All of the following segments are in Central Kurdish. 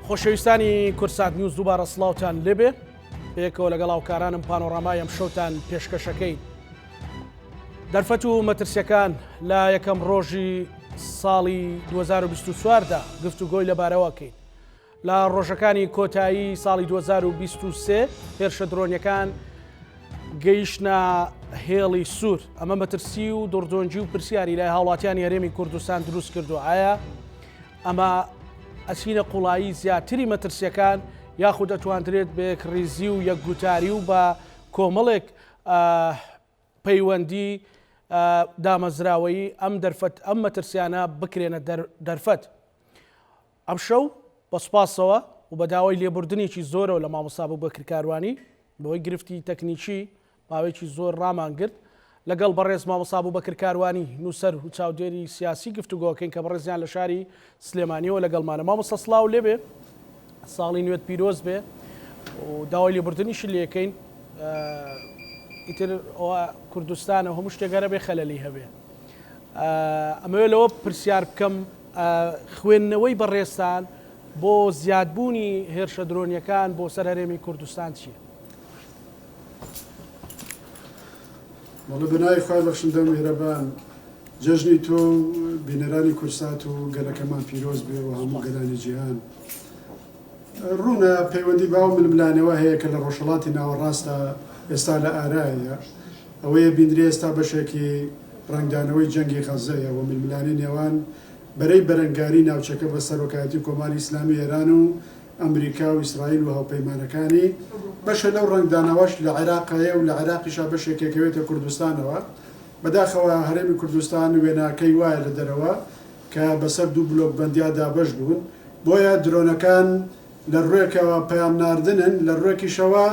خۆشەویستانی کوردسات نیوز دووبارە سڵاوتان لێبێ پێکەوە لەگەڵ هاوکارانم پانۆڕامای ئەم شەوتان پێشکەشەکەین دەرفەت و مەترسیەکان لە یەکەم ڕۆژی ساڵی 2024 دا گفتوگۆی لەبارەوەکەین لە ڕۆژەکانی کۆتایی ساڵی 2023 هێرشە درۆنیەکان گەیشتە هێڵی سوور ئەمە مەترسی و دڕدۆنگی و پرسیاری لای هاوڵاتیانی هەرێمی کوردستان دروست کردو ئایا ئەمە ئەچینە قوڵایی زیاتری مەترسیەکان یاخود ئەتواندرێت بە یەکڕیزی و یەکگوتاری و بە کۆمەڵێک پەیوەندی دامەزراوەیی ئەم دەرفەت ئەم مەترسیانە بکرێنە دەرفەت. ئەمشەو بە سوپاسەوە و بە داوای لێبوردنێکی زۆرەوە لە مامۆستا ئەبوبەکر کاروانی بەهۆی گرفتی تەکنیکی ماوەیەکی زۆر ڕامانگرت، لەگەڵ بەڕێز مامۆستا ئەبوبەکر کاروانی نووسەر و چاودێری سیاسی گفتوگۆکەین کە بەڕێزیان لە شاری سلێمانیەوە لەگەڵمانە. مامۆستا سڵاو لێبێ، ساڵی نوێت پیرۆز بێ و داوای لێبوردنیشی لێکەین. ئیتر ئەوە کوردستانە و هەموو شتێک هەرە بێ خەلەلی هەبێ. ئەمەوێ لەوە پرسیار بکەم خوێندنەوەی بەڕێزتان بۆ زیادبوونی هێرشە درۆنیەکان بۆ سەر هەرێمی کوردستان چییە؟ بەڵێ بەناوی خوای بەخشندە و میهرەبان جەژنی تۆ و بینەرانی کورسات و گەلەکەمان پیرۆز بێ و هەموو گەلانی جیهان. ڕوونە پەیوەندی بەو ململانێوە هەیە کە لە ڕۆژهەڵاتی ناوەڕاستدا ئێستا لە ئارایە. ئەوەیە بینرێ ئێستا بەشێکی ڕەنگدانەوەی جەنگی غەززەیە و ململانێی نێوان بەرەی بەرەنگاری ناوچەکە بە سەرۆکایەتی کۆماری ئیسلامی ئێران و ئەمریکا و ئیسرائیل و هاوپەیمانەکانی، بەشێ لەو ڕەنگدانەوەش لە عێراق هەیە و لە عێراقیشا بەشێک ئەکەوێتە کوردستانەوە. بەداخەوە هەرێمی کوردستان وێناکەی وایە لە دەرەوە کە بەسەر دوو بلۆکبەندیا دابەش بوون، بۆیە درۆنەکان لە ڕوێکەوە پەیام ناردنن، لە ڕوێکیشەوە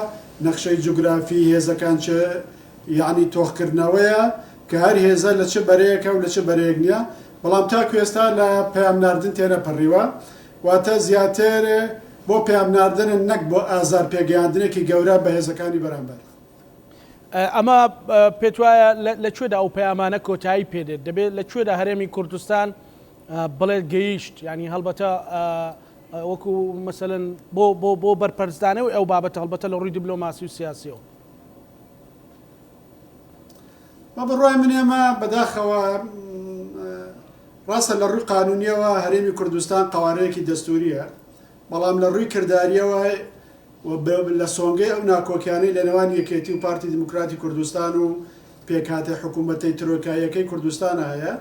نەخشەی جوگرافی هێزەکان چ یەعنی تۆخکردنەوەیە کە هەر هێزە لە چ بەرەیەکە و لە چ بەرەیەک نییە، بەڵام تاکو ئێستا لە پەیام ناردن تێنەپەڕیوە، واتە زیاتر بۆ پەیام ناردنن نەک بۆ ئازار پێگەیاندنێکی گەورە بە هێزەکانی بەرامبەر. ئەمە پێتوایە لە کوێدا ئەو پەیامانە کۆتایی پێدێت؟ دەبێت لە کوێدا هەرێمی کوردستان بڵێت گەیشت؟ یانی هەڵبەتە وەکو مەسەلەن بۆ بۆ بۆ بەرپەرچدانەوەی ئەو بابەتە هەڵبەتە لە ڕووی دیبلۆماسی و سیاسیەوە. بە بڕوای من ئێمە بەداخەوە ڕاستە لە ڕووی قانونیەوە هەرێمی کوردستان قەوارەیەکی دەستوریە بەڵام لە ڕووی کرداریەوە و لە سۆنگەی ئەو ناکۆکیانەی لە نێوان یەکێتی و پارتی دیموکراتی کوردستان و پێکهاتە حکوومەتەی ترۆکاییەکەی کوردستانە هەیە،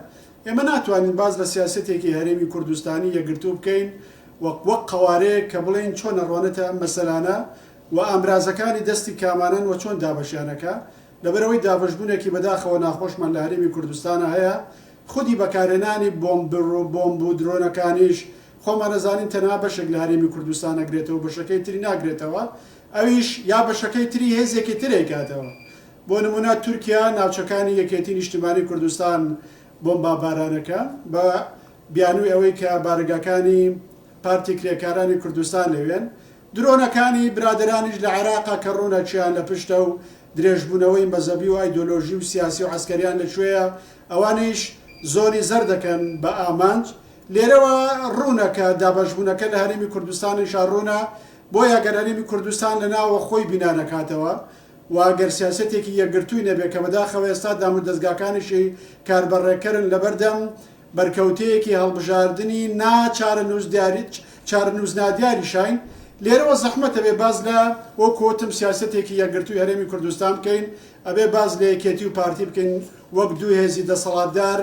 ئێمە ناتوانین باس لە سیاسەتێکی هەرێمی کوردستانی یەکگرتوو بکەین و وەک قەوارەیەک کە بڵێین چۆن ئەڕوانێتە ئەم مەسەلانە و ئامرازەکانی دەستی کامانەن و چۆن دابەشیان ئەکا، لەبەرئەوەی دابەشبوونێکی بەداخەوە ناخۆشمان لە هەرێمی کوردستانا هەیە، خودی بەکارهێنانی بۆمب و درۆنەکانیش خۆمان ئەزانین تەنها بەشێک لە هەرێمی کوردستان ئەگرێتەوە بەشەکەی تری ناگرێتەوە ئەویش یا بەشەکەی تری هێزێکی تر ئەیکاتەوە بۆ نمونە تورکیا ناوچەکانی یەکێتی نیشتیمانی کوردستان بۆمبا بارانەکە بە بیانوی ئەوەی کە بارەگاکانی پارتی کرێکارانی کوردستان لەوێن درۆنەکانی برادەرانیش لە عێراقا کە ڕوونە کێیان لە پشتە و درێژبوونەوەی مەزەبی و ئایدۆلۆژی و سیاسی و عەسکەریان لە کوێیە ئەوانیش زۆنی زەرد دەکەن بە ئامانج لێرەوە ڕوونە کە دابەشبوونەکە لە هەرێمی کوردستانیشا ڕوونە، بۆیە گەر هەرێمی کوردستان لە ناوەوە خۆی بینا نەکاتەوە و گەر سیاسەتێکی یەکگرتووی نەبێ کە بەداخەوە ئێستا دامودەزگاکانیشی کاربەڕێکەرن لەبەردەم بەرکەوتەیەکی هەڵبژاردنی نا چارەنووسنادیاریشاین، لێرەوە زەحمەتە بێ باس لە وەکو وتم سیاسەتێکی یەکگرتووی هەرێمی کوردستان بکەین، ئەبێ باس لە یەکێتی و پارتی بکەین وەک دوو هێزی دەسەڵاتدار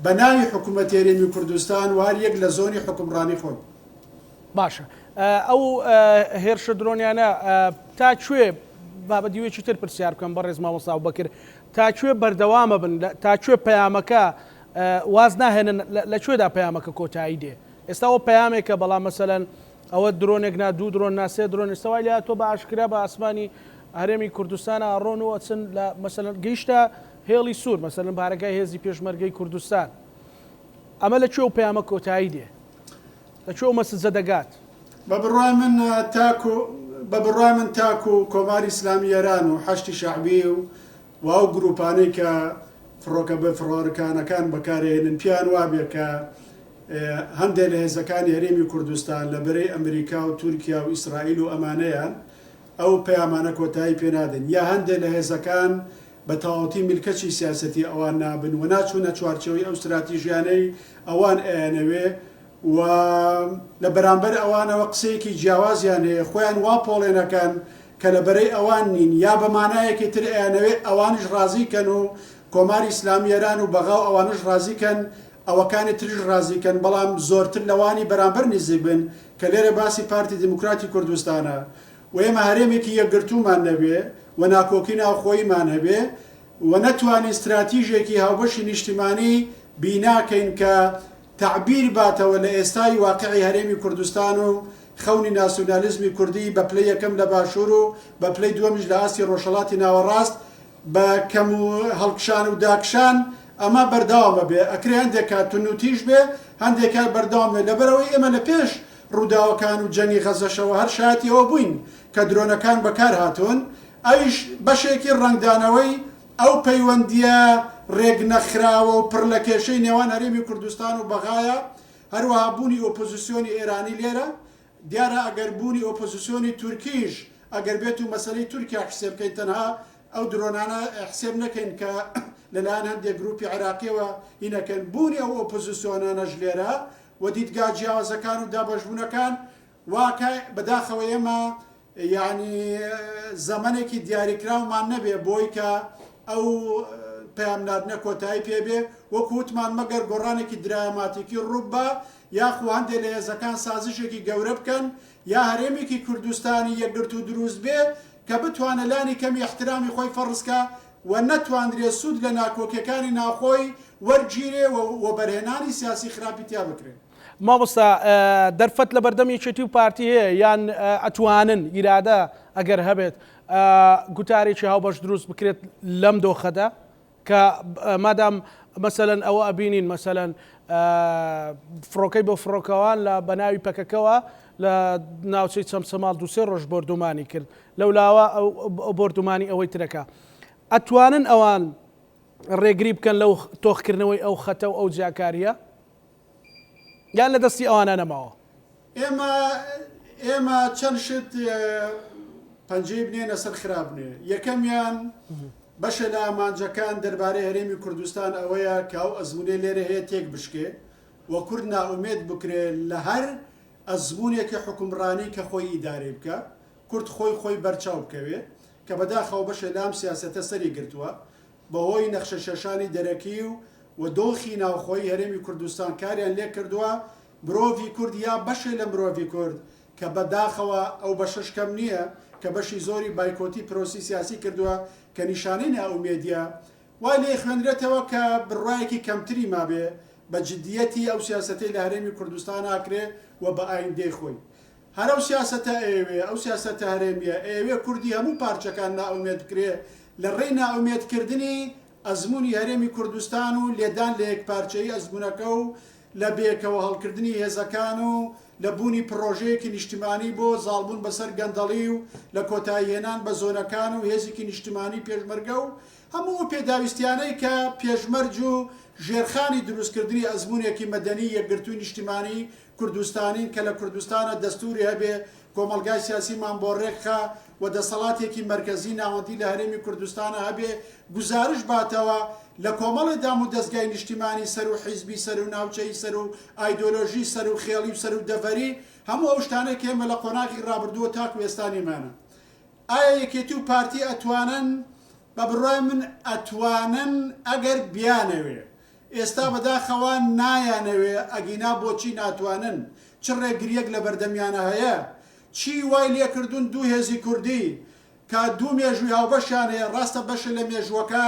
بە ناوی حکومەتی هەرێمی کوردستان و هەر یەک لە زۆنی حوکمڕانی خۆی. باشە ئەو هێرشە درۆنیانە تا کوێ با بە دیوێکی تر پرسیار بکەم بەڕێز مامۆستا ئەبوبەکر تا کوێ بەردەوامە بن تا کوێ پەیامەکە واز ناهێنن لە کوێدا پەیامەکە کۆتایی دێ ئێستا ئەوە پەیامێکە بەڵام مەسەلەن ئەوە درۆنێک نا دوو درۆن نا سێ درۆن ئێستا وای لێهاتووە بە ئاشکرا بە ئاسمانی هەرێمی کوردستان ئەڕۆن و ئەچن لە مەسەلەن گەیشتە هێڵی سوور، مەسەلەن بارەگای هێزی پێشمەرگەی کوردستان. ئەمە لە کوێ ئەو پەیامە کۆتایی دێ؟ لە کوێ ئەو مەسجە دەگات؟ بە بڕوای من تاکو بە بڕوای من تاکو کۆماری ئیسلامی ئێران و حەشدی شەعبی و و ئەو گرووپانەی کە فڕۆکە بێ فڕۆکانەکان بەکارئەهێنن پێیان وابێ کە. هەندێ لە هێزەکانی هەرێمی کوردستان لە بەرەی ئەمریکا و تورکیا و ئیسرائیل و ئەمانەیان ئەو پەیامانە کۆتایی پێ نادەن یا هەندێ لە هێزەکان بە تەواوەتی ملکەچی سیاسەتی ئەوان نابن و ناچوونە چوارچێوەی ئەو ستراتیژیانەی ئەوان ئەیانەوێ و لە بەرامبەر ئەوانەوە قسەیەکی جیاوازیان هەیە خۆیان وا پۆڵێنەکەن کە لە بەرەی ئەوان نین یا بە مانایەکی تر ئەیانەوێ ئەوانیش ڕازی کەن و کۆماری ئیسلامی ئێران و بەغا و ئەوانەش ڕازی کەن ئەوەکانی تریش ڕازی کەن بەڵام زۆرتر لەوانی بەرامبەر نیزیک بن کە لێرە باسی پارتی دیموکراتی کوردستانە و ئێمە هەرێمێکی یەکگرتوومان نەبێ و ناکۆکی ناوخۆییمان هەبێ و نەتوانین ستراتیژێکی هاوبەشی نیشتیمانی بیناکەین کە تەعبیر باتەوە لە ئێستای واقعی هەرێمی کوردستان و خەونی ناسیونالیزمی کوردی بە پلەی یەکەم لە باشوور و بە پلەی دووەمیش لە ئاستی ڕۆژهەڵاتی ناوەڕاست بە کەم و هەڵکشان و داکشان ئەمە بەردەوام ئەبێ ئەکرێ هەندێک کات توندوتیژ بێ هەندێک کات بەردەوام بێ لەبەرئەوەی ئێمە لە پێش ڕووداوەکان و جەنگی غەزەشەوە هەر شایەتی ئەوە بووین کە درۆنەکان بەکار هاتوون ئەویش بەشێکی ڕەنگدانەوەی ئەو پەیوەندییە ڕێکنەخراوە و پڕ لە کێشەی نێوان هەرێمی کوردستان و بەغایە، هەروەها بوونی ئۆپۆزسیۆنی ئێرانی لێرە، دیارە ئەگەر بوونی ئۆپۆزسیۆنی تورکیش ئەگەر بێت و مەسەلەی تورکیا حسێب بکەین تەنها ئەو درۆنانە حسێب نەکەین کە لەلایەن هەندێک گروپی عێراقیەوە هینەکەن، بوونی ئەو ئۆپۆزسیۆنانەش لێرە و دیدگا جیاوازەکان و دابەشبوونەکان وا کە بەداخەوە ئێمە یەعنی زەمەنێکی دیاریکراومان نەبێ بۆی کە ئەو پەیام ناردنە کۆتایی پێ بێ، وەکو وتمان مەگەر گۆڕانێکی دراماتیکی ڕووببا یاخو هەندێ لە هێزەکان سازشێکی گەورە بکەن یا هەرێمێکی کوردستانی یەکگرتوو دروست بێ کە بتوانێ لانی کەمی ئیحترامی خۆی فەرز کا و نەتواندرێ سوود لە ناکۆکیەکانی ناوخۆی وەرگیرێ و وەبەرهێنانی سیاسی خراپی تیا بکرێ. مامۆستا دەرفەت لەبەردەم یەکێتی و پارتی هەیە یان ئەتوانن ئیرادە ئەگەر هەبێت گوتارێکی هاوبەش دروست بکرێت لەم دۆخەدا کە مادام مەسەلەن ئەوە ئەبینین مەسەلەن فڕۆکەی بۆ فڕۆکەوان لە بەناوی پەکەکەوە لە ناوچەی چەمچەماڵ دوسێ ڕۆژ بۆردومانی کرد لەولاوە بۆردومانی ئەوەی ترەکە ئەتوانن ئەوان ڕێگری بکەن لەو تۆخکردنەوەی ئەو خەتە و ئەو جیاکاریە یان لە دەستی ئەوانە نەماوە؟ ئێمە ئێمە چەند شت پەنجەی بنێنە سەر خراپ نێ یەکەمیان بەشە لە ئامانجەکان دەربارەی هەرێمی کوردستان ئەوەیە کە ئەو ئەزمونەی لێرە هەیە تێک بشکێ و کورد نائومێد بکرێ لە هەر ئەزمونێکی حوکمڕانی کە خۆی ئیدارەی بکا کورد خۆی خۆی بەرچاو بکەوێ کە بەداخەوە بەشێ لام سیاسەتە سەری گرتووە بەهۆی نەخشەکێشانی دەرەکی و و دۆخی ناوخۆیی هەرێمی کوردستان کاریان لێکردووە، مرۆڤی کورد یا بەشێ لە مرۆڤی کورد کە بە داخەوە ئەو بەشەش کەم نییە کە بەشی زۆری بایکۆتی پرۆسی سیاسی کردووە کە نیشانەی نائومێدیە وای لێ خوێنرێتەوە کە بڕوایەکی کەمتری مابێ بە جدیەتی ئەو سیاسەتەی لە هەرێمی کوردستان ئاکرێ و بە ئایندەی خۆی. هەر ئەو سیاسەتە ئەیەوێ، ئەو سیاسەتە هەرێمیە ئەیەوێ کوردی هەموو پارچەکان نائومێد بکرێ لە ڕێی نائومێد کردنی ئەزموونی هەرێمی کوردستان و لێدان لە یەکپارچەیی ئەزموونەکە و لە بەیەکەوە هەڵکردنی هێزەکان و لە بوونی پڕۆژەیەکی نیشتمانی بۆ زاڵبوون بەسەر گەندەڵی و لە کۆتایی هێنان بە زۆنەکان و هێزیکی نیشتمانی پێشمەرگە و هەموو ئەو پێداویستیانەی کە پێشمەرج و ژێرخانی دروستکردنی ئەزموونێکی مەدەنی یەکگرتووی نیشتمانی کوردستانین کە لە کوردستانا دەستوری هەبێ، کۆمەڵگای سیاسیمان بۆ ڕێکخا و دەسەڵاتێکی مەرکەزی ناوەندی لە هەرێمی کوردستانا هەبێ گوزارش باتەوە لە کۆمەڵێ دام و دەزگای نیشتیمانی سەرو حیزبی سەرو ناوچەیی سەرو ئایدۆلۆژی سەرو خێڵی و سەرو دەڤەری هەموو ئەو شتانەی کە ئێمە لە قۆناغی ڕابردووە تاکو ئێستا نیمانە. ئایا یەکێتی و پارتی ئەتوانن؟ بە بڕوای من ئەتوانن ئەگەر بیانەوێ. ئێستا بەداخەوە نایانەوێ، ئەگینا بۆچی ناتوانن؟ چ ڕێگرییەک لەبەردەمیانا هەیە؟ چی وای لێکردوون دوو هێزی کوردی کە دوو مێژووی هاوبەشیان هەیە، ڕاستە بەشێ لە مێژووەکە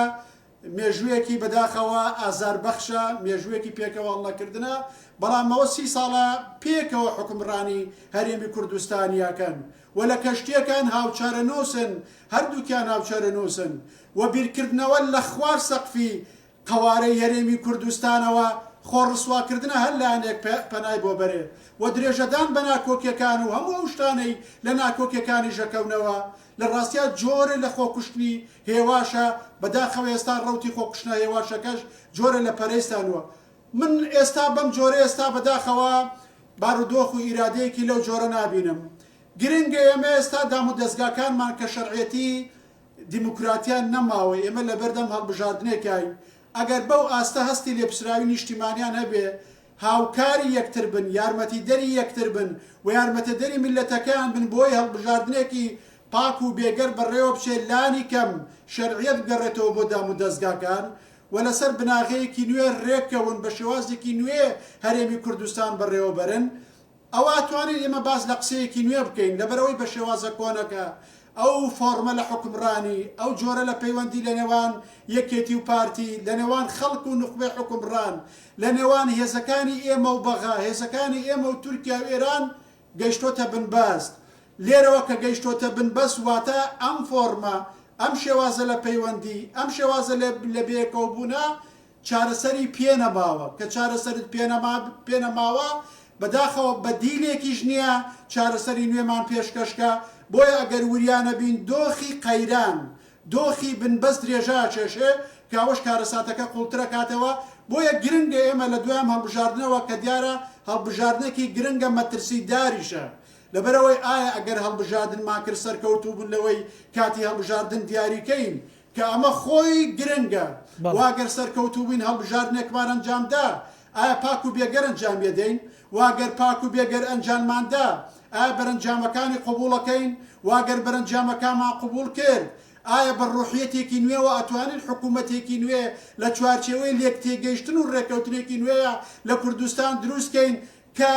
مێژوویەکی بەداخەوە ئازاربەخشە، مێژوویەکی پێکەوە هەڵنەکردنە، بەڵام ئەوە سی ساڵە پێکەوە حوکمڕانی هەرێمی کوردستانی ئەکەن و لە کەشتییەکان هاوچارەنووسن، هەردووکیان هاوچارەنووسن و بیرکردنەوە لە خوار سەقفی قەوارەی هەرێمی کوردستانەوە خۆ ڕسواکردنە هەر لایەنێک پەنای بۆ بەرێ و درێژەدان بە ناکۆکیەکان و هەموو ئەو شتانەی لە ناکۆکیەکانیش ئەکەونەوە لە ڕاستیا جۆرێ لە خۆکوشتنی هێواشە بەداخەوە ئێستا ڕەوتی خۆکوشتنە هێواشەکەش جۆرێ لە پەرەی ستاندوە. من ئێستا بەم جۆرە ئێستا بەداخەوە بارودۆخ و ئیرادەیەکی لەو جۆرە نابینم. گرنگە ئێمە ئێستا دامودەزگاکانمان کە شەرعیەتی دیموکراتیان نەماوە، ئێمە لەبەردەم هەڵبژاردنێکاین، ئەگەر بەو ئاستە هەستی لێپسراوی نیشتیمانیان هەبێ، هاوکاری یەکتر بن، یارمەتیدەری یەکتر بن و یارمەتەدەری میللەتەکەیان بن بۆی هەڵبژاردنێکی پاک و بێگەرد بەڕێوە بچێ، لانی کەم شەرعیەت بگەڕێتەوە بۆ دامودەزگاکان و لەسەر بناغەیەکی نوێ رێککەون، بە شێوازێکی نوێ هەرێمی کوردستان بەڕێوەبەرن. ئەوا ئەتوانین ئێمە باس لە قسەیەکی نوێ بکەین، لەبەرئەوەی بە شێوازە کۆنەکە، ئەو فۆڕمە لە حوکمڕانی، ئەو جۆرە لە پەیوەندی لە نێوان یەکێتی و پارتی، لە نێوان خەڵک و نوخبەی حوکمڕان، لە نێوان هێزەکانی ئێمە و بەغا، هێزەکانی ئێمە و تورکیا و ئێران گەیشتۆتە بنبەست. لێرەوە کە گەیشتۆتە بنبەست واتە ئەم فۆڕمە، ئەم شێوازە لە پەیوەندی، ئەم شێوازە لە بەیەکەوەبوونە چارەسەری پێ نەماوە، کە چارەسەرت پێ نەماوە بەداخەوە بەدیلێکیش نییە چارەسەری نوێمان پێشکەش کا، بۆیە ئەگەر وریا نەبین دۆخی قەیران، دۆخی بنبەست درێژە ئەکێشێ کە ئەوەش کارەساتەکە قوڵترەکاتەوە، بۆیە گرنگە ئێمە لە دوای ئەم هەڵبژاردنەوە کە دیارە هەڵبژاردنێکی گرنگە مەترسیداریشە لەبەرئەوەی ئایا ئەگەر هەڵبژاردنمان کرد سەرکەوتوو بوون لەوەی کاتی هەڵبژاردن دیاریکەین کە ئەمە خۆی گرنگە، وە گەر سەرکەوتوو بووین هەڵبژاردنێکمان ئەنجامدا، ئایا پاک و بێگەر ئەنجامیەدەین؟ وە گەر پاک و بێگەر ئەنجانماندا، ئایا بەرەنجامەکانی قبوڵەکەین؟ وە گەر بەرەنجامەکانمان قبوڵ کرد، ئایا بە ڕوحیەتێکی نوێوە ئەتوانین حکومەتێکی نوێ لە چوارچێوەی لێکتێگەیشتن و ڕێککەوتنێکی نوێیا لە کوردستان دروستکەین کە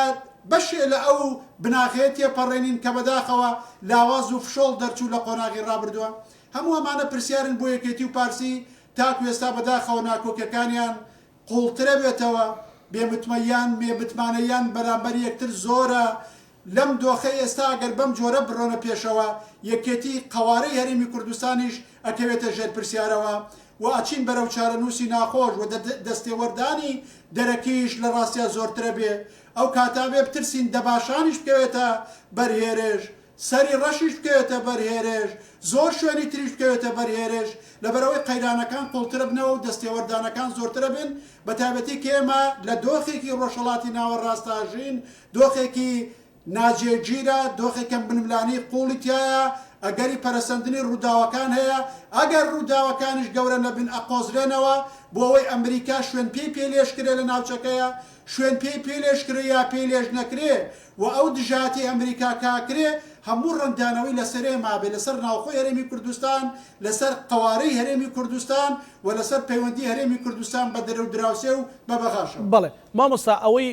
بەشێ لە ئەو بناغەیە تێپەڕێنین کە بەداخەوە لاواز و فشۆڵ دەرچوو لە قۆناغی ڕابردووە؟ هەموو ئەمانە پرسیارن بۆ یەکێتی و پارسی تاکو ئێستا بەداخەوە ناکۆکیەکانیان قوڵترەبێتەوە، بێمتمەیان بێمتمانەییان بەرامبەر یەکتر زۆرە، لەم دۆخەی ئێستا ئەگەر بەم جۆرە بڕۆنە پێشەوە یەکێتی قەوارەی هەرێمی کوردستانیش ئەکەوێتە ژێر پرسیارەوە و ئەچین بەرەو چارەنووسی ناخۆش و دەستێوەردانی دەرەکیش لە ڕاستیا زۆرترەبێ ئەو کاتە ئەبێ بترسین دەباشانیش بکەوێتە بەر هێرش سەری ڕەشیش بکەوێتە بەر هێرش، زۆر شوێنی تریش بکەوێتە بەر هێرش، لەبەرئەوەی قەیرانەکان قوڵترەبنەوە و دەستێوەردانەکان زۆرترەبن، بەتایبەتی کە ئێمە لە دۆخێکی ڕۆژهەڵاتی ناوەڕاستا ئەژین، دۆخێکی ناجێگیرە، دۆخێکە ململانێی قوڵی تیایە، ئەگەری پەرەسەندنی ڕووداوەکان هەیە، ئەگەر ڕووداوەکانیش گەورە نەبن ئەقۆزرێنەوە، بۆ ئەوەی ئەمریکا شوێنپێی پێ لێژکرێ لە ناوچەکەیا، شوێنپێی پێ لێژکرێ یا پێی لێژ نەکرێ، و ئەو دژایەتیەی ئەمریکا کە ئەکرێ هەموو ڕەنگدانەوەی لەسەرێ مابێ لەسەر ناوخۆی هەرێمی کوردستان، لەسەر قەوارەی هەرێمی کوردستان و لەسەر پەیوەندی هەرێمی کوردستان بە دەرو دراوسێ و بە بەغاشەوە. بەڵێ مامۆستا ئەوەی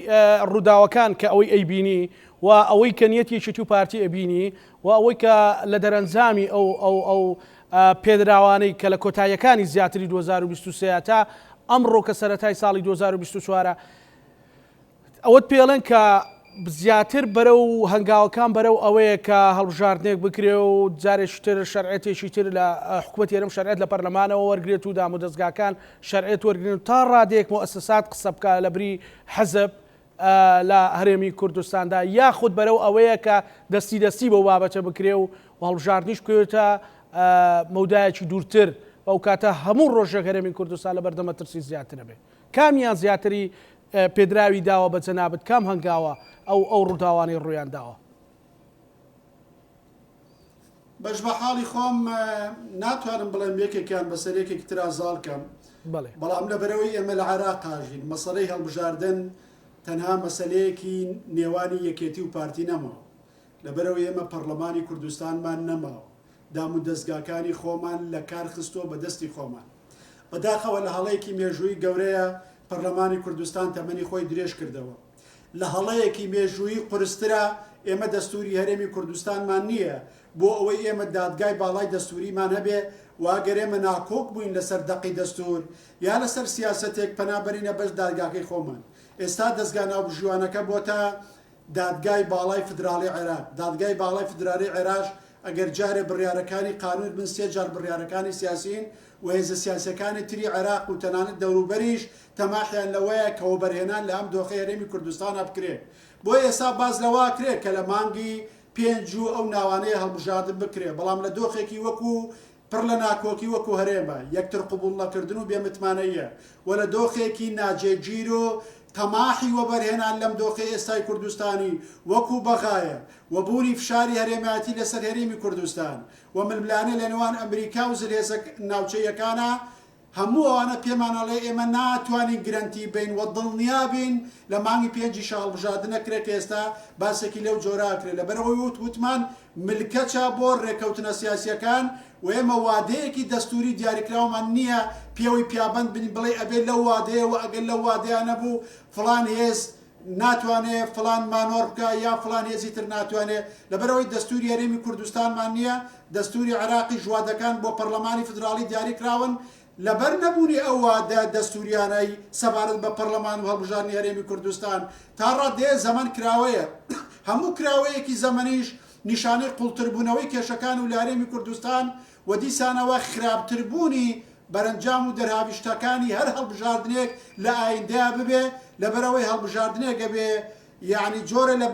ڕووداوەکان کە ئەوەی ئەیبینی و ئەوەی کە نیەتی یەکێتی و پارتی ئەبینی و ئەوەی کە لە دەرەنجامی ئەو ئەو ئەو پێدراوانەی کە لە کۆتاییەکانی زیاتری 2023 تا ئەمڕۆ کە سەرەتای ساڵی 2024 ئەوەت پێڵێن کە زیاتر بەرەو هەنگاوەکان بەرەو ئەوەیە کە هەڵبژاردنێک بکرێ و جارێکی تر شەرعێتێکی تر لە حکوومەتی هەرێم شەرعێت لە پەرلەمانەوە وەرگێت و دامودەزگاکان شەرعێت وەرگن تا ڕادەیەک موئەسەسات قسە بکە لە بری حەزب لە هەرێمی کوردستاندا یاخود بەرەو ئەوەیە کە دەستی دەستی بەو بابەتە بکرێ و هەڵبژاردنیش بکەوێتە مەودایەکی دوورتر ئەو کاتە هەموو ڕۆژێک هەرێمی کوردستان لە بەردەمە ترسی زیاترە بێ کامیان زیاتری پێدراوی داوە بە جەنابت کام هەنگاوە ئەو ئەو ڕووداوانەی ڕوویان داوە؟ بەش بە حاڵی خۆم ناتوانم بڵێم یەکێکیان بەسەر یەکێکی ترا زاڵ کەم بەڵام لەبەرەوەی ئێمە لە عێراق ئاژین مەسەلەی هەڵبژاردن تەنها مەسەلەیەکی نێوانی یەکێتی و پارتی نەماوە لەبەرەوەی ئێمە پەڕلەمانی کوردستانمان نەماوە دامودەزگاکانی خۆمان لە کار خستووە بە دەستی خۆمان. بەداخەوە لە هەڵەیەکی مێژوویی گەورەیە پەرلەمانی کوردستان تەمەنی خۆی درێژ کردەوە. لە هەڵەیەکی مێژوویی قورسترە ئێمە دەستووری هەرێمی کوردستانمان نییە بۆ ئەوەی ئێمە دادگای باڵای دەستووریمان هەبێ و ئەگەر ئێمە ناکۆک بووین لەسەر دەقی دەستوور یا لەسەر سیاسەتێک پەنا بەرینە بەر دادگاکەی خۆمان. ئێستا دەزگا ناوبژیوانەکە بۆتە دادگای باڵای فدراڵی عێراق، دادگای باڵای فدرالی عێراش ئەگەر جارێ بڕیارەکانی قانون بن سێ جار بڕیارەکانی سیاسین و هێزە سیاسیەکانی تری عێراق و تەنانەت دەوروبەریش تەماحیان لەوەیە کە وەبەرهێنان لە ئەم دۆخەی هەرێمی کوردستانا بکرێ بۆیە ئێستا باس لەوە ئەکرێ کە لە مانگی پێنج و ئەو ناوانەیە هەڵبژاردن بکرێ بەڵام لە دۆخێکی وەکو. پڕ لە ناکۆکی وەکو هەرێمە، یەکتر قبوڵ نەکردن و بێ متمانەییە و لە دۆخێکی ناجێگیر و تەماحی وەبەرهێنان لەم دۆخەی ئێستای کوردستانی وەکو بەغایە و بوونی فشاری هەرێمایەتی لەسەر هەرێمی کوردستان و ململانێ لە نێوان ئەمریکا و زلهێزە ناوچەییەکانە هەموو ئەوانە پێمان ئەڵێ ئێمە ناتوانین گرەنتی بەین و دڵنیا بین لە مانگی پێنجیشا هەڵبژاردن ئەکرێ کە ئێستا باسێکی لەو جۆرە ئەکرێ لەبەرئەوەی وت وتمان ملکەچە بۆ رێکەوتنە سیاسیەکان و ئێمە وادەیەکی دەستوری دیاریکراومان نیە پێوەی پیابەند بین بڵێی ئەبێ لەو وادەیە و ئەگەر لەو وادەیە نەبوو فڵان هێز ناتوانێ فڵان مانۆڕ بکا یا فڵان هێزی تر ناتوانێ، لەبەرئەوەی دەستوری هەرێمی کوردستانمان نییە، دەستوری عێراقیش وادەکان بۆ پەڕلەمانی فیدراڵی دیاری کراون، لەبەر نەبوونی ئەو وادە دەستوریانەی سەبارەت بە پەڕلەمان و هەڵبژاردنی هەرێمی کوردستان تا ڕادەیە زەمەن کراوەیە، هەموو کراوەیەکی زەمەنیش نیشانەی قوڵتربوونەوەی کێشەکان و لە هەرێمی کوردستان و دیسانەوە خراپتربوونی بەرەنجام و دەرهاویشتەکانی هەر هەڵبژاردنێک لە ئایندەیا ببێ، لەبەرئەوەی هەڵبژاردنێک ئەبێ یەعنی جۆرە لە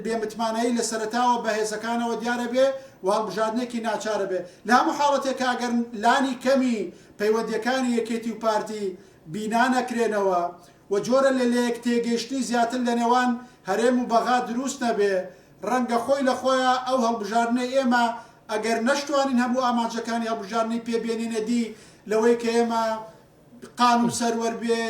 بێ متمانەیی لە سەرەتاوە بە هێزەکانەوە دیارە بێ و هەڵبژاردنێکی ناچارە بێ. لە هەموو حاڵەتێکا گەر لانی کەمی پەیوەندیەکانی یەکێتی و پارتی بینا نەکرێنەوە و جۆرە لە لەیەک تێگەیشتنی زیاتر لە نێوان هەرێم و بەغا دروست نەبێ ڕەنگە خۆی لە خۆیا ئەو هەڵبژاردنەی ئێمە ئەگەر نەشتوانین هەموو ئامانجەکانی هەڵبژاردنی پێ بێنینە دی لەوەی کە ئێمە قانون سەروەر بێ،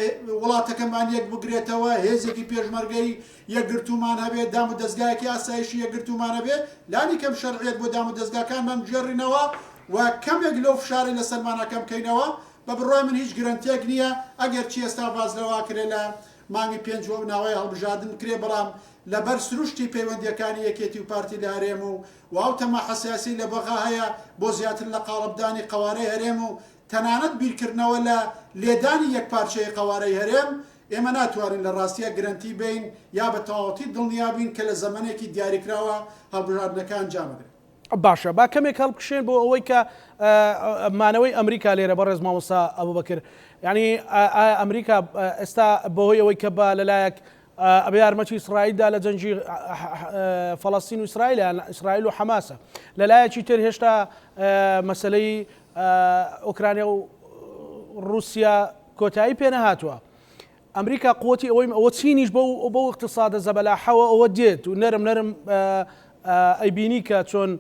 وڵاتەکەمان یەک بگرێتەوە، هێزێکی پێشمەرگەی یەکگرتوومان هەبێ، دام و دەزگایەکی ئاسایشی یەکگرتوومان هەبێ، لانی کەم شەرعیەت بۆ دام و دەزگاکانمان بگێڕینەوە و کەمێک لەو فشارەی لەسەرمانە کەم کەینەوە. بە بڕوای من هیچ گرەنتیەک نییە، ئەگەرچی ئێستا باس لەوە ئەکرێ لە مانگی پێنج و ئەو ناوەی هەڵبژاردن بکرێ، بەڵام لەبەر سروشتی پەیوەندییەکانی یەکێتی و پارتی لە هەرێم و و ئەو تەماحە سیاسیەی لە بەغا هەیە بۆ زیاتر لە قاڵبدانی قەوارەی هەرێم و تەنانەت بیرکردنەوە لە لێدانی یەکپارچەیی قەوارەی هەرێم، ئێمە ناتوانین لە ڕاستیا گرەنتی بەین یا بە تەواوەتی دڵنیا بین کە لە زەمەنێکی دیاریکراوە هەڵبژاردنەکە ئەنجام ئەدرێت. باشە با کەمێک هەڵبکشێن بۆ ئەوەی کە مانەوەی ئەمریکا لێرە بەڕێز مامۆستا ئەبوبەکر یعنی ئایا ئەمریکا ئێستا بەهۆی ئەوەی کە بە لەلایەک ئەبێ یارمەتی ئیسرائیل دا لە جەنگی فەڵەستین و ئیسرائیل یان ئیسرائیل و حەماسە لە لایەکی تر هێشتا مەسەلەی ئۆکرانیا و رووسیا کۆتایی پێ نەهاتووە ئەمریکا قوتی ئەوەی ئەوە چینیش بەو بەو اقتصادە زەبەلاحەوە ئەوە دێت و نەرم نەرم ئەیبینی کە چۆن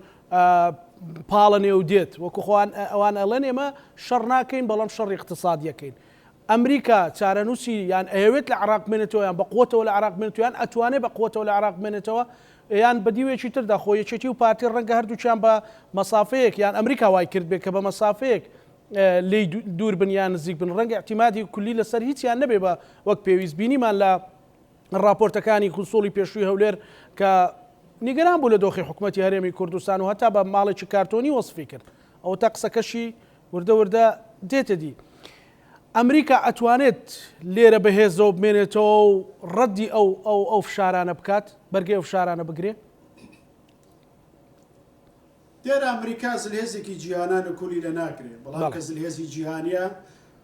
پاڵە نێو دێت وەکو خۆیان ئەوان ئەڵێن ئێمە شەڕ ناکەین بەڵام شەڕی اقتصادیەکەین ئەمریکا چارەنووسی یان ئەیەوێت لە عێراق بمێنێتەوە یان بە قوتەوە لە عێراق بمێنێتەوە یان ئەتوانێت بە قوتەوە لە عێراق بمێنێتەوە یان بە دیوێکی تردا خۆ یەکێتی و پارتی ڕەنگە هەردووکیان بە مەسافەیەک یان ئەمریکا وای کرد بێت کە بە مەسافەیەک لێی دوور بن یان نزیک بن ڕەنگە اعتیمادی کولی لەسەر هیچیان نەبێ بە وەک پێویست بینیمان لە ڕاپۆرتەکانی کونسوڵی پێشووی هەولێر کە نیگەران بوو لە دۆخی حکوومەتی هەرێمی کوردستان و هەتا بە ماڵێکی کارتۆنی وەسفی کرد ئەوە تا قسەکەشی وردە وردە دێتە دی. ئەمریکا ئەتوانێت لێرە بەهێزەوە بمێنێتەوە و ڕەدی ئەو ئەو ئەو فشارانە بکات، بەرگەی ئەو فشارانە بگرێ؟ دیارە ئەمریکا زلهێزێکی جیهانە نکولی لێ ناکرێ، بەڵام کە زلهێزی جیهانیە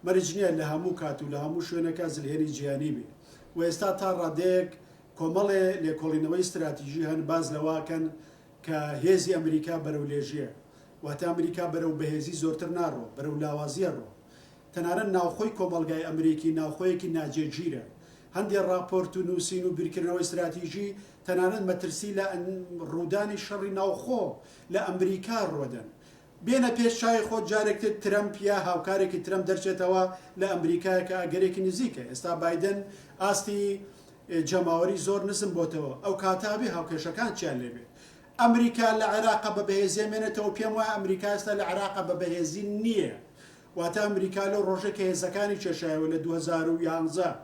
مەرج نیە لە هەموو کات و لە هەموو شوێنێکا زلهێنی جیهانی بێ و ئێستا تا ڕادەیەک کۆمەڵێ لێکۆڵینەوەی ستراتیژی هەن باس لەوە ئەکەن کە هێزی ئەمریکا بەرەو لێژیە واتە ئەمریکا بەرەو بەهێزی زۆرتر ناڕۆ، بەرەو لاوازی ئەڕۆ. تەنانەت ناوخۆی کۆمەڵگای ئەمریکی ناوخۆیەکی ناجێگیرە. هەندێ ڕاپۆرت و نووسین و بیرکردنەوەی ستراتیژی تەنانەت مەترسی لە ڕوودانی شەڕی ناوخۆ لە ئەمریکا ڕوەدەن. بێنە پێش چاوی خۆت جارێکتر ترەمپ یا هاوکارێکی ترەمپ دەرچێتەوە لە ئەمریکا کە ئەگەرێکی نزیکە. ئێستا بایدن ئاستی جەماوەری زۆر نزم بۆتەوە. ئەو کاتە ئەبێ هاوکێشەکان چیان لێبێ. ئەمریکا لە عێراقا بە بەهێزی ئەمێنێتەوە، پێم وایە ئەمریکا ئێستا لە عێراقا بە بەهێزی نییە، واتە ئەمریکا لەو ڕۆژەی کە هێزەکانی کێشایەوە لە 2011،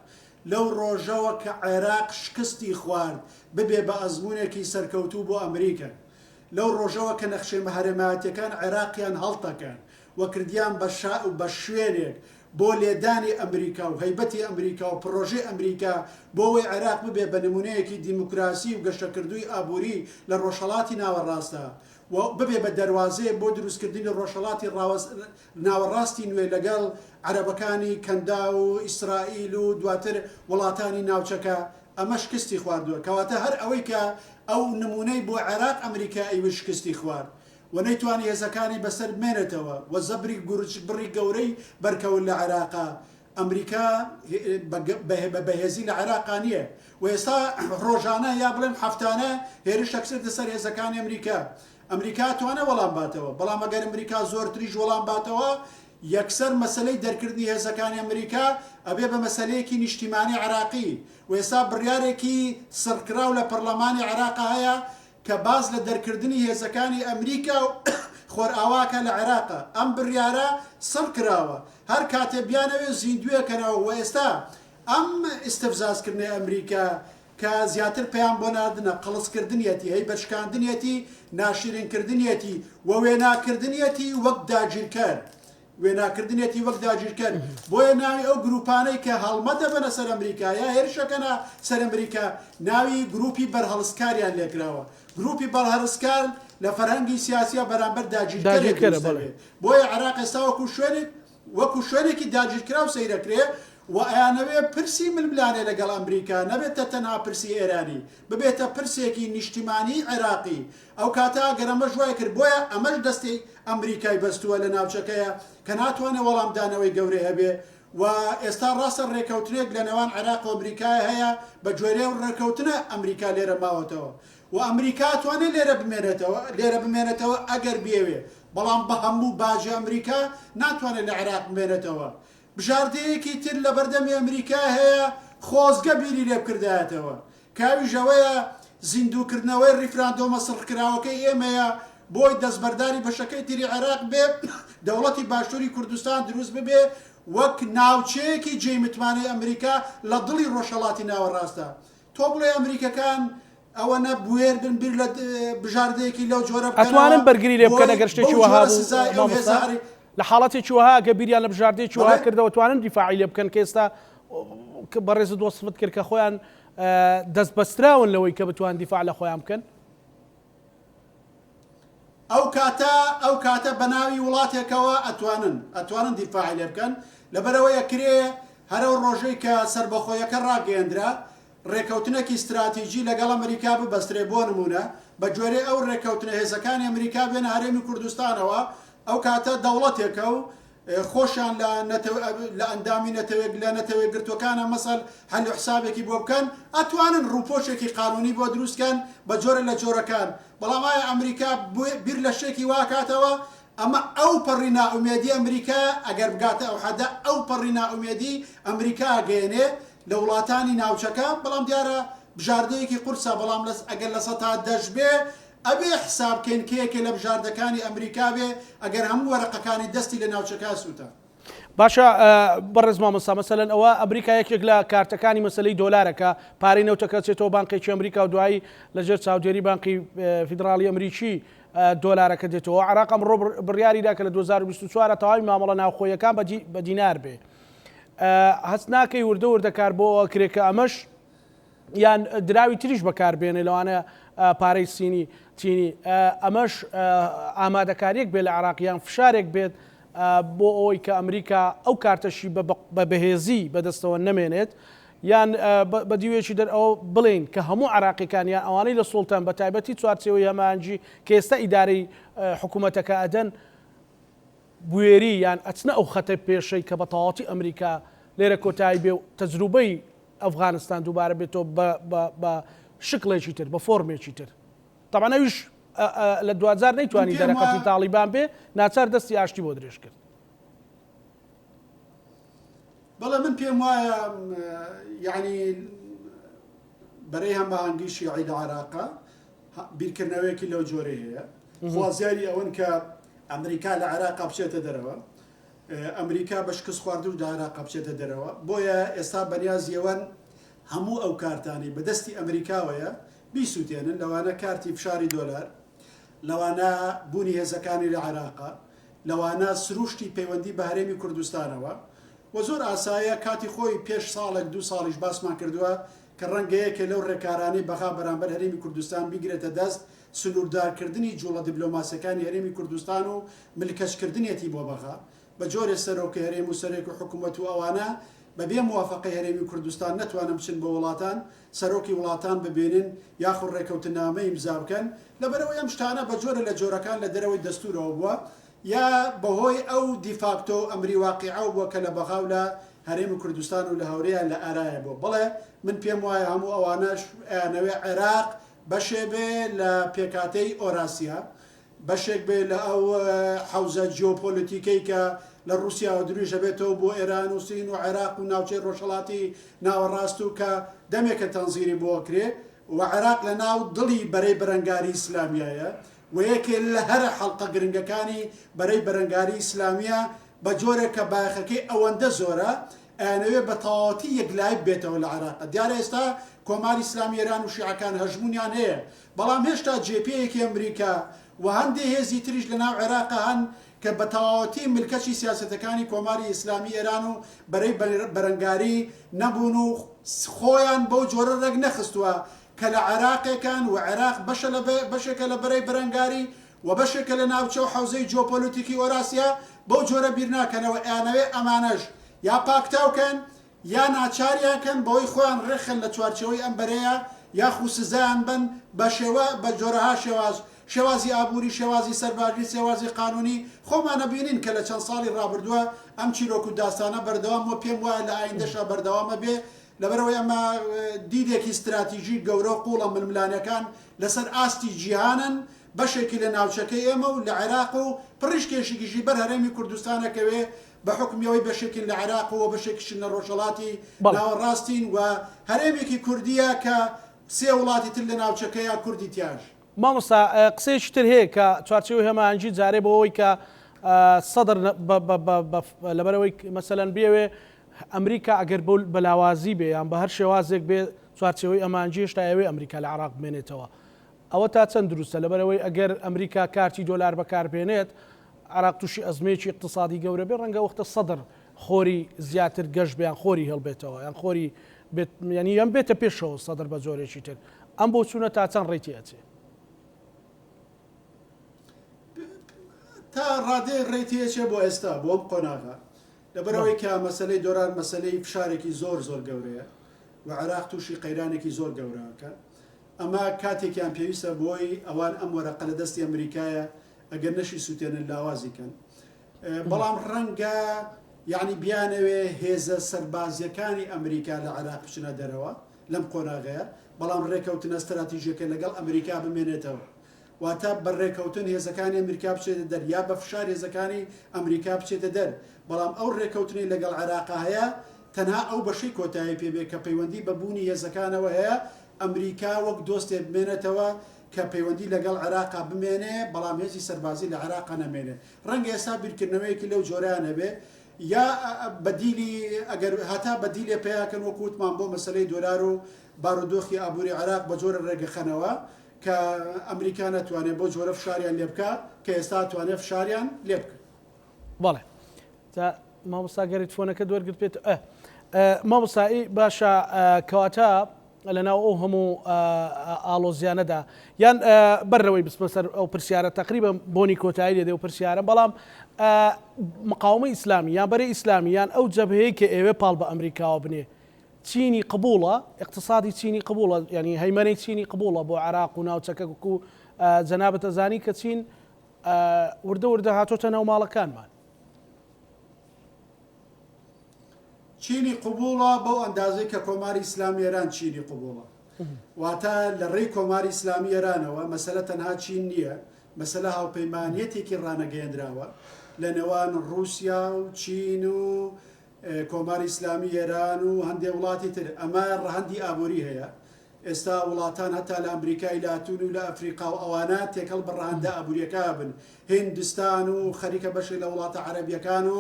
لەو ڕۆژەوە کە عێراق شکستی خوارد ببێ بە ئەزموونێکی سەرکەوتوو بۆ ئەمریکا، لەو ڕۆژەوە کە نەخشەی هەرێمایەتیەکان عێراقیان هەڵتەکاند و کردیان بە شوێنێک بۆ لێدانی ئەمریکا و هەیبەتی ئەمریکا و پڕۆژەی ئەمریکا بۆ ئەوەی عێراق ببێ بە نمونەیەکی دیموکراسی و گەشەکردووی ئابووری لە ڕۆژهەڵاتی ناوەڕاستدا و ببێ بە دەروازەیەک بۆ دروستکردنی ڕۆژهەڵاتی ناوەڕاستی نوێ لەگەڵ عەرەبەکانی کەنداو و ئیسرائیل و دواتر وڵاتانی ناوچەکە ئەمە شکستی خواردووە کەواتە هەر ئەوەی کە ئەو نمونەی بۆ عێراق ئەمریکا ئەیوت شکستی خوارد. و نەیتوانی هێزەکانی بەسەر بمێنێتەوە و زەبری گورج بڕی گەورەی بەرکەوت لە عێراقا، ئەمریکا بە بەهێزی لە عێراقا نییە و ئێستا ڕۆژانە یا بڵێم هەفتانە هێرش دەکرێتە سەر هێزەکانی ئەمریکا. ئەمریکا توانێ وەڵام باتەوە، بەڵام ئەگەر ئەمریکا زۆرتریش وەڵام باتەوە یەکسەر مەسەلەی دەرکردنی هێزەکانی ئەمریکا ئەبێ بە مەسەلەیەکی نیشتیمانی عێراقی و ئێستا بڕیارێکی سڕکراو لە پەڕلەمانی عێراقا هەیە کە باس لە دەرکردنی هێزەکانی ئەمریکا و خۆرئاواکە لە عێراقە، ئەم بڕیارە سڕ کراوە هەر کاتێ بیانەوێ زیندووێکەنەوە و ئێستا ئەم ئیستفزازکردنەی ئەمریکا کە زیاتر پەیام بۆ ناردنە، قەڵسکردنیەتی، هەیبەتشکاندنیەتی، ناشیرینکردنیەتی و وێناکردنیەتی وەک داگیرکەر. وێناکردنیەتی وەک داگیرکەر. بۆیە ناوی ئەو گروپانەی کە هەڵمەت دەبەنە سەر ئەمریکا یا هێرشەکەنە سەر ئەمریکا ناوی گروپی بەرهەڵستکاریان لێکراوە. گروپی بەرهەڵستکار لە فەرهەنگی سیاسیا بەرامبەر داگیرکەرێک داگیرکەرە دروست بەڵێ. دەبێ. بۆیە عێراق ئێستا وەکو شوێنێک وەکو شوێنێکی داگیرکراو سەیرەکرێ و ئەیانەوێ پرسی ململانێ لەگەڵ ئەمریکا نەبێتە تەنها پرسی ئێرانی، ببێتە پرسێکی نیشتیمانیی عێراقی. ئەو کاتە ئەگەر ئەمەش وای کرد، بۆیە ئەمەش دەستی ئەمریکای بەستووە لە ناوچەکەیە کە ناتوانێ وەڵامدانەوەی گەورەی هەبێ و ئێستا ڕاستە ڕێکەوتنێک لە نێوان عێراق و ئەمریکایە هەیە، بە گوێرەی ئەو ڕێکەوتنە ئەمریکا لێرە ماوەتەوە و ئەمریکا ئەتوانێ لێرە بمێنێتەوە لێرە بمێنێتەوە ئەگەر بیەوێ، بەڵام بە هەموو باجی ئەمریکا ناتوانێت لە عێراق بمێنێتەوە. بژاردەیەکی تر لەبەردەمی ئەمریکا هەیە خۆزگە بیری لێبکردایەتەوە کە ئەویش ئەوەیە زیندووکردنەوەی ڕیفراندۆمە سڕکراوەکەی ئێمەیە بۆی دەستبەرداری بەشەکەی تری عێراق بێ دەوڵەتی باشووری کوردستان دروست ببێ وەک ناوچەیەکی جێی متمانەی ئەمریکا لە دڵی ڕۆژهەڵاتی ناوەڕاستە. تۆ بڵێی ئەمریکەکان ئەوەنە بوێر بن بیر لە بژاردەیەکی لەو جۆرە بکەنەوە ئەتوانن بەرگری لێ بکەن بۆی ئەگەر شتێکی بەو وەها جۆرە بوو سزای ئەو هێزە مامۆستا هەری لە حاڵەتێکی وەها گە بیریان لە بژاردەیەکی وەها بەڵێ کردەوە توانن دیفاعی لێ بکەن کە ئێستا بەڕێزت وەسفت کرد کە خۆیان دەست بەستراون لەوەی کە بتوان دیفاع لە خۆیان بکەن. ئەو کاتە ئەو کاتە بە ناوی وڵاتێکەوە ئەتوانن ئەتوانن دیفاعی لێ بکەن لەبەرئەوەی ئەکرێ هەر ئەو ڕۆژەی کە سەربەخۆیەکە ڕاگەیەندرا ڕێکەوتنێکی ستراتیجی لەگەڵ ئەمریکا ببەسترێ بۆ نموونە بە گوێرەی ئەو ڕێکەوتنە هێزەکانی ئەمریکا بێنە هەرێمی کوردستانەوە ئەو کاتە دەوڵەتێکە و خۆشیان لە نەتەوە لە ئەندامی نەتەوێک لە نەتەوەیەکگرتووەکانە مەسەل حەل و حسابێکی بۆ بکەن ئەتوانن ڕووپۆشێکی قانونی بۆ دروست کەن بە جۆرە لە جۆرەکان بەڵام ئایا ئەمریکا بیر لە شتێکی وا کاتەوە ئەمە ئەو پەڕی نائومێدی ئەمریکایە ئەگەر بگاتە ئەو حەدە ئەو پەڕی نائومێدی ئەمریکا ئەگەیەنێ لە وڵاتانی ناوچەکە بەڵام دیارە بژاردەیەکی قورسە بەڵام لە ئەگەر لە سەتا دەش بێ ئەبێ حساب کەین کە یەکێ لە بژاردەکانی ئەمریکا بێ ئەگەر هەموو وەرەقەکانی دەستی لە ناوچەکە سوتا. باشە بەڕێز مامۆستا مەسەلەن ئەوە ئەمریکا یەکێک لە کارتەکانی مەسەلەی دۆلارە کە پارەی نەوتەکە چێتەوە بانقێکی ئەمریکا و دوایی لەژێر چاودێری بانقی فیدراڵی ئەمریکی دۆلارەکە دێتەوە عراق ئەمڕۆ بڕیاریدا کە لە 2024 تەواوی مامەڵە ناوخۆیەکان بە دینار بێ هەست ناکەی وردە وردە کار بۆ ئەکرێ کە ئەمەش یان دراوی تریش بەکاربێنێ لەوانەیە پارەی سینی چینی ئەمەش ئامادەکاریەک بێت لە عراق یان فشارێک بێت بۆ ئەوەی کە ئەمریکا ئەو کارتەشی بە بەهێزی بەدەستەوە نەمێنێت یان بە دیوێکی دەر ئەوە بڵین کە هەموو عراقیەکان یان ئەوانەی لە سوڵتان بە تایبەتی چوارچێوەی هەمانجی کە ئێستا ئیدارەی حکوومەتەکە ئەدەن بوێری یان ئەچنە ئەو خەتە پێشەی کە بە تەواوەتی ئەمریکا لێرە کۆتایی بێ و تەجروبەی ئەفغانستان دووبارە بێتەوە بە بە بە شکڵێکی تر بە فۆرمێکی تر تەبعەن ئەویش لە دواجار من نەیتوانی پێم دەرەقەتی وایە تاڵیبان بێ ناچار دەستی ئاشتی بۆ درێژ کرد. بەڵێ من پێم وایە یعنی بەرەی هەماهەنگی شیعی لە عێراقا بیرکردنەوەیەکی لەو جۆرەی هەیە خوازیاری ئەوەن کە ئەمریکا لە عێراقا بچێتە دەرەوە، ئەمریکا بە شکست خواردوو لە عێراقا بچێتە دەرەوە، بۆیە ئێستا بەنیازی ئەوەن هەموو ئەو کارتانەی بە دەستی ئەمریکاوەیە بیسووتێنن، لەوانە کارتی فشاری دۆلار، لەوانە بوونی هێزەکانی لە عێراقا، لەوانە سرووشتی پەیوەندی بە هەرێمی کوردستانەوە و زۆر ئاسایە کاتی خۆی پێش ساڵێک دوو ساڵیش باسمان کردووە کە ڕەنگە یەکێ لەو ڕێکارانەی بەغا بەرامبەر هەرێمی کوردستان بیگرێتە دەست سنووردارکردنی جوڵە دیبلۆماسیەکانی هەرێمی کوردستان و ملکەچکردنیەتی بۆ بەغا، بە جۆرێ سەرۆکی هەرێم و سەرۆکی حکومەت و ئەوانە بەبێ موافەقەی هەرێمی کوردستان نەتوانن بچن بۆ وڵاتان سەرۆکی وڵاتان ببینن یاخود ڕێکەوتنامە ئیمزا بکەن، لەبەرئەوەی ئەم شتانە بە جۆرە لە جۆرەکان لە دەرەوەی دەستورەوە بووە یا بەهۆی ئەو دیفاکتۆ و ئەمری واقیعەوە بووە کە لە بەغا و لە هەرێمی کوردستان و لە هەورێیا لە ئارایە بووە. بەڵێ من پێم وایە هەموو ئەوانەش ئەیانەوێ عێراق بەشێ بێ لە پێکهاتەی ئۆراسیا، بەشێک بێ لە ئەو حەوزە جیۆپۆلیتیکەی کە لە ڕووسیاوە درویژ ئەبێتەوە بۆ ئێران و سین و عێراق و ناوچەی ڕۆژهەڵاتی ناوەڕاست و کە دەمێکە تەنزیری بۆ ئەکرێ و عێراق لە ناو دڵی بەرەی بەرەنگاری ئیسلامیایە و یەکێ لە هەرە حەڵقە گرنگەکانی بەرەی بەرەنگاری ئیسلامیە بە جۆرێک کە بایەخەکەی ئەوەندە زۆرە ئەیانەوێ بە تەواوەتی یەکلایی ببێتەوە لە عێراق. دیارە ئێستا کۆماری ئیسلامی ئێران و شیعەکان هەژموونیان هەیە، بەڵام هێشتا جێپێیەکی ئەمریکا و هەندێ هێزی تریش لە ناو عێراقا هەن کە بە تەواوەتی ملکەچی سیاسەتەکانی کۆماری ئیسلامی ئێران و بەرەی بەرەنگاری نەبوون و خۆیان بەو جۆرە ڕێک نەخستووە کە لە عێراقێکان و عێراق بەشە لە بەشێکە لە بەرەی بەرەنگاری و بەشێکە لە ناوچە و حەوزەی جیۆپۆلیتیکی ئۆراسیا، بەو جۆرە بیر ناکەنەوە، ئەیانەوێ ئەمانەش یا پاکتاو کەن یا ناچاریان کەن بەوەی خۆیان ڕێکخەن لە چوارچێوەی ئەم بەرەیە یاخو سزایان بەن بە شێوە بە جۆرەها شێواز، شێوازی ئابووری، شێوازی سەربازی، شێوازی قانوونی، خۆمان ئەبینین کە لە چەند ساڵی ڕابردووە ئەم چیرۆک و داستانە بەردەوام و پێم وایە لە ئایندەشا بەردەوام ئەبێ، لەبەرئەوەی ئەمە دیدێکی ستراتیژی گەورە و قووڵە، ململانێکان لەسەر ئاستی جیهانن، بەشێکی لە ناوچەکەی ئێمە و لە عێراق و پڕیشکێشیکیشی بەر هەرێمی کوردستان ئەکەوێ بە حوکمی ئەوەی بەشێکین لە عێراق و بەشێکیشن لە ڕۆژهەڵاتی ناوەڕاستین و هەرێمێکی کوردییە کە سێ وڵاتی تر لە ناوچەکەیا کوردی تیاش. مامۆستا قسەیەکی تر هەیە کە چوارچێوەی هەماهەنگی جارێ بۆ ئەوەی کە سەدر لەبەرئەوەی مەسەلەن بیەوێ ئەمریکا ئەگەر بۆ بە لاوازی بێ یان بە هەر شێوازێک بێ چوارچێوەی ئەمانجی هێشتا ئەوێ ئەمریکا لە عراق بمێنێتەوە ئەوە تا چەند دروستە لەبەرەوەی ئەگەر ئەمریکا کارتی دۆلار بەکاربێنێت عراق تووشی ئەزمەیەکی اقتصادی گەورە بێ ڕەنگە وەختە سەدر خۆری زیاتر گەش بیان خۆری هەڵبێتەوە یان خۆری بێت ینی یان بێتە پێشەوە سەدر بە جۆرێکی تر ئەم بۆچوونە تا چەند ڕێی تێئەچێ؟ تا ڕادەیەک ڕێی تێئەچێ بۆ ئێستا بۆ ئەم قۆناغە لەبەرئەوەی کە مەسەلەی دۆلار مەسەلەی فشارێکی زۆر زۆر گەورەیە و عێراق تووشی قەیرانێکی زۆر گەورەکە ئەمە کاتێکیان پێویستە بۆی ئەوان ئەم وەرەقە لە دەستی ئەمریکایە ئەگەر نەشی سووتێنن لاوازی کەن بەڵام ڕەنگە یعنی بیانەوێ هێزە سەربازیەکانی ئەمریکا لە عێراق بچنە دەرەوە لەم قۆناغەیە بەڵام ڕێکەوتنە ستراتیژیەکە لەگەڵ ئەمریکا بمێنێتەوە واتە بە ڕێکەوتن هێزەکانی ئەمریکا بچێتە دەر یا بە فشار هێزەکانی ئەمریکا بچێتە دەر، بەڵام ئەو ڕێکەوتنەی لەگەڵ عێراقا هەیە تەنها ئەو بەشەی کۆتایی پێ بێ کە پەیوەندی بە بوونی هێزەکانەوە هەیە، ئەمریکا وەک دۆستێ بمێنێتەوە کە پەیوەندی لەگەڵ عێراقا بمێنێ بەڵام هێزی سەربازی لە عێراقا نەمێنێ. ڕەنگە ئێستا بیرکردنەوەیەکی لەو جۆرەیان هەبێ یا بەدیلی ئەگەر هەتا بەدیلێ پەیا کەن وەکو وتمان بۆ مەسەلەی دۆلار و بارودۆخی ئابووری عێراق بە جۆرە ڕێگەخەنەوە کە ئەمریکا نەتوانێ بەو جۆرە فشاریان لێ بکا کە ئێستا ئەتوانێ فشاریان لێ بکا. بەڵێ جا مامۆستا گەر فۆنەکەت وەرگرت پێت مامۆستا ئی باشە کەواتە لەناو ئەو هەموو ئاڵۆزیانەدا یان بەر لەوەی بچمە سەر ئەو پرسیارە تقریبا بۆنی کۆتایی لێ دێ و پرسیارە بەڵام مقاومە ئیسلامی یان بەرەی ئیسلامی یان ئەو جەبهەیە کە ئێوێ پاڵ بە ئەمریکاوە بنێ چینی قبوڵە، ئیقتسادی چینی قبوڵە، یانی هەیمەنەی چینی قبوڵە بۆ عێراق و ناوچەکە وەکو جەنابت ئەزانی کە چین وردە وردە هاتۆتە ناو ماڵەکانمان. چینی قبوڵە بەو ئەندازەی کە کۆماری ئیسلامی ئێران چینی قبوڵە. واتە لە ڕێی کۆماری ئیسلامی ئێرانەوە مەسەلە تەنها چین نییە، مەسەلە هاوپەیمانیەتێکی ڕانەگەیەندراوە لە نێوان ڕووسیا و چین و کۆماری ئیسلامی ئێران و هەندێ وڵاتی تر، ئەمە ڕەهەندی ئابووری هەیە، ئێستا وڵاتان هەتا لە ئەمریکای لاتون و لە ئەفریقا و ئەوانە تێکەڵ بە ڕەهەندە ئابووریەکە بن، هیندستان و خەریکە بەشێ لە وڵاتە عەرەبیەکان و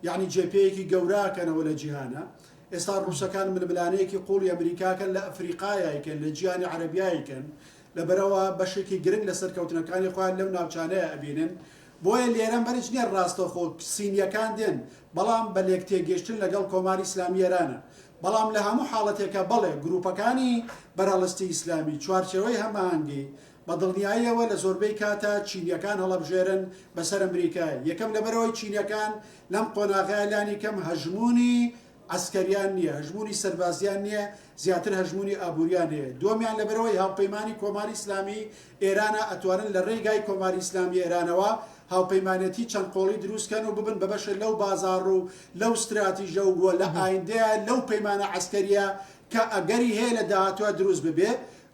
یەعنی جێپێیەکی گەورە ئەکەنەوە لە جیهانا، ئێستا ڕووسەکان ململانێیەکی قووڵی ئەمریکاکەن لە ئەفریقایا ئەیکەن لە جیهانی عەرەبیا ئەیکەن، لەبەرئەوە بەشێکی گرنگ لە سەرکەوتنەکانی خۆیان لەو ناوچانەیا ئەبینن، بۆیە لێرە مەرج نیە ڕاستەوخۆ سینیەکان دێن، بەڵام بە لێکتێگەیشتن لەگەڵ کۆماری ئیسلامی ئێرانە. بەڵام لە هەموو حاڵەتێکا بەڵێ گرووپەکانی بەرهەڵستی ئیسلامی، چوارچێوەی هەماهەنگی، بە دڵنیاییەوە لە زۆربەی کاتا چینیەکان هەڵەبژێرن بەسەر ئەمریکای. یەکەم لەبەرئەوەی چینیەکان لەم قۆناغەیا لانی کەم هەژموونی. عەسکەریان نییە، هەژموونی سەربازیان نییە، زیاتر هەژموونی ئابووریان هەیە. دووەمیان لەبەرئەوەی هاوپەیمانی کۆماری ئیسلامی ئێرانە ئەتوانن لە ڕێگای کۆماری ئیسلامی ئێرانەوە هاوپەیمانێتی چەند قۆڵی دروست کەن و ببن بە بەشێ لەو بازاڕ و لەو ستراتیژە و لە ئایندەیا لەو پەیمانە عەسکەریە کە ئەگەری هەیە لە داهاتویا دروست ببێ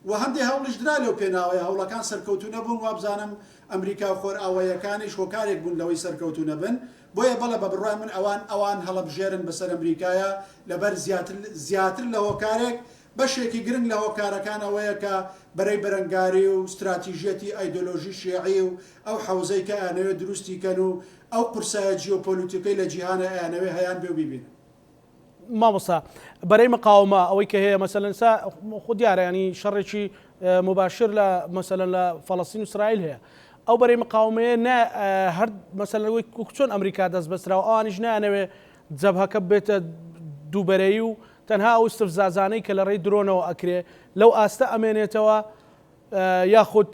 و هەندێ هەوڵیش درا لەو پێناوەیا هەوڵەکان سەرکەوتوو نەبوون وابزانم ئەمریکا و خۆرئاواییەکانیش هۆکارێک بوون لەوەی سەرکەوتوو نەبن بۆیە بەڵێ بە بڕوای من ئەوان ئەوان هەڵەبژێرن بەسەر ئەمریکایا لەبەر زیاتر زیاتر لە هۆکارێک بەشێکی گرنگ لە هۆکارەکان ئەوەیە کە بەرەی بەرەنگاری و ستراتیژیەتی ئایدۆلۆژی شیعی و ئەو حەوزەی کە ئەیانەوێ دروستی کەن و ئەو قورسایە جیۆپۆلیتیکەی لە جیهانە ئەیانەوێ هەیانبێ و بیبینن. مامۆستا بەرەی مقاومە ئەوەی کە هەیە مەسەلەن سا خۆ دیارە ینی شەڕێکی مباشر لە مەسەلەن لە فەڵەستین و ئیسرائیل هەیە ئەو بەرەی مقاومەیە نە هەر مەسەلەن وەک چۆن ئەمریکا دەست بەستراوە ئەوانیش نایانەوێ جەبهەکە بێتە دووبەرەیی و تەنها ئەو استفزازانەی کە لە ڕێی درۆنەوە ئەکرێ لەو ئاستە ئەمێنێتەوە یاخود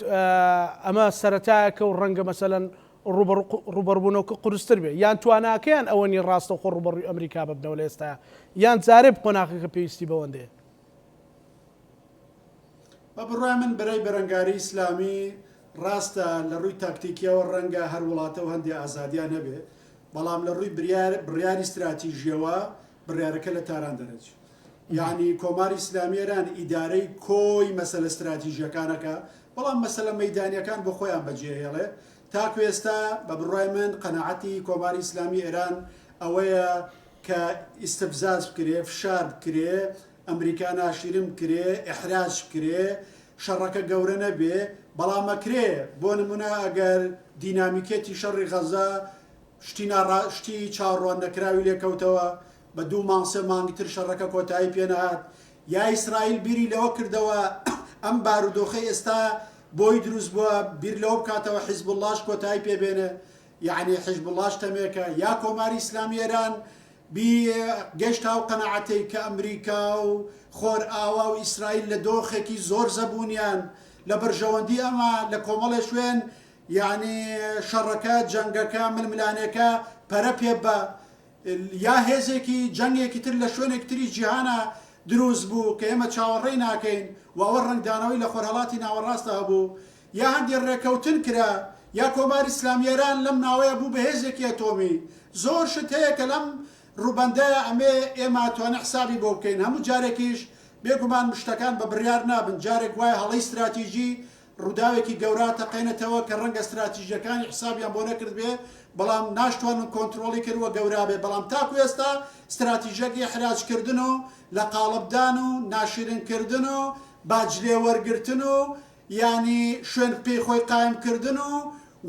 ئەمە سەرەتایەکە و ڕەنگە مەسەلەن ڕووبەڕووبوونەوەکە قورستر بێ یان تواناکەیان ئەوە نیە ڕاستەوخۆ ڕووبەڕووی ئەمریکا ببنەوە لە ئێستایا یان جارێ قۆناغەکە پێویستی بەوەندەیە؟ بە بڕوای من بەرەی بەرەنگاری ئیسلامی ڕاستە لە ڕووی تاکتیکیەوە ڕەنگە هەر وڵاتە و هەندێ ئازادیان هەبێ بەڵام لە ڕووی بڕیاری ستراتیژیەوە بڕیارەکە لە تاران دەرەچێ یەعنی کۆماری ئیسلامی ئێران ئیدارەی کۆی مەسەلە ستراتیژیەکان ئەکا بەڵام مەسەلە مەیدانیەکان بۆ خۆیان بەجێ ئەهێڵێ تاکو ئێستا بە بڕوای من قەناعەتی کۆماری ئیسلامی ئێران ئەوەیە کە ئیستفزاز بکرێ فشار بکرێ ئەمریکا ناشیرن بکرێ ئیحراج بکرێ شەڕەکە گەورە نەبێ بەڵام ئەکرێ بۆ نمونە ئەگەر دینامیکیەتی شەڕی غەزە شتی ناڕا شتی چاوەڕوان نەکراوی لێ کەوتەوە، بە دوو مانگ سێ مانگی تر شەڕەکە کۆتایی پێ نەهات، یا ئیسرائیل بیری لەوە کردەوە ئەم بارودۆخەی ئێستا بۆی دروست بووە بیر لەوە بکاتەوە حیزبوڵڵاش کۆتایی پێ بێنێ، یەعنی حیزبوڵڵاش تەمێکە، یا کۆماری ئیسلامی ئێران بی گەشتە ئەو قەناعەتەی کە ئەمریکا و خۆرئاوا و ئیسرائیل لە دۆخێکی زۆر زەبوونیان لە بەرژەوەندی ئەمە لە کۆمەڵێ شوێن یەعنی شەڕەکە، جەنگەکە، ململانێکە پەرە پێ بە یا هێزێکی جەنگێکی تر لە شوێنێکی تری جیهانا دروست بوو کە ئێمە چاوەڕێی ناکەین و ئەوە ڕەنگدانەوەی لە خۆرهەڵاتی ناوەڕاستدا هەبوو یا هەندێ ڕێکەوتن کرا یا کۆماری ئیسلامی ئێران لەم ناوەیە بوو بە هێزێکی ئەتۆمی زۆر شت هەیە کە لەم ڕووبەندەیە ئەمێ ئێمە ئەتوانین حسابی بۆ بکەین هەموو جارێکیش بێگومان شتەکان بە بڕیار نابن جارێک وایە هەڵەی ستراتیژی ڕووداوێکی گەورە تەقێنێتەوە کە ڕەنگە ستراتیژیەکانی حسابیان بۆ نەکردبێ بەڵام ناشتوانن کۆنترۆڵی کرد وە گەورا بێ بەڵام تاکو ئێستا ستراتیژەک ئیحراج کردن و لە قاڵبدان و ناشیرن کردن و باج لێ وەرگرتن و یانی شوێن پێی خۆی قایم کردن و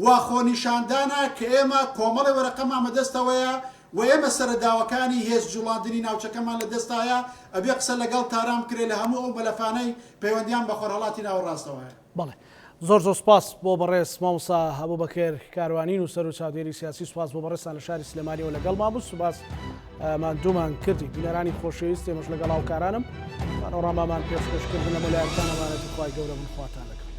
وا خۆ نیشاندانە کە ئێمە کۆمەڵێ وەرەقەمان بەدەستەوەیە و ئێمە سەرەداوەکانی هێز جوڵاندنی ناوچەکەمان لە دەستایە، ئەبێ قسە لەگەڵ تاران بکرێ لە هەموو ئەو مەلەفانەی پەیوەندیان بە خۆرهەڵاتی ناوەڕاستەوە هەیە. بەڵێ زۆر زۆر سوپاس بۆ بەڕێز مامۆستا ئەبوبەکر کاروانی نووسەر و چاودێری سیاسی سوپاس بۆ بەڕێزتان لە شاری سلێمانیەوە لەگەڵمان بوو سوپاس ماندوومان کردی بینەرانی خۆشەویست ئێمەش لەگەڵ هاوکارانم پانۆرامامان پێشکەش کردن لەمە لایەکتان ئەمانەتی خوای گەورە بن خواتان لەگەڵ.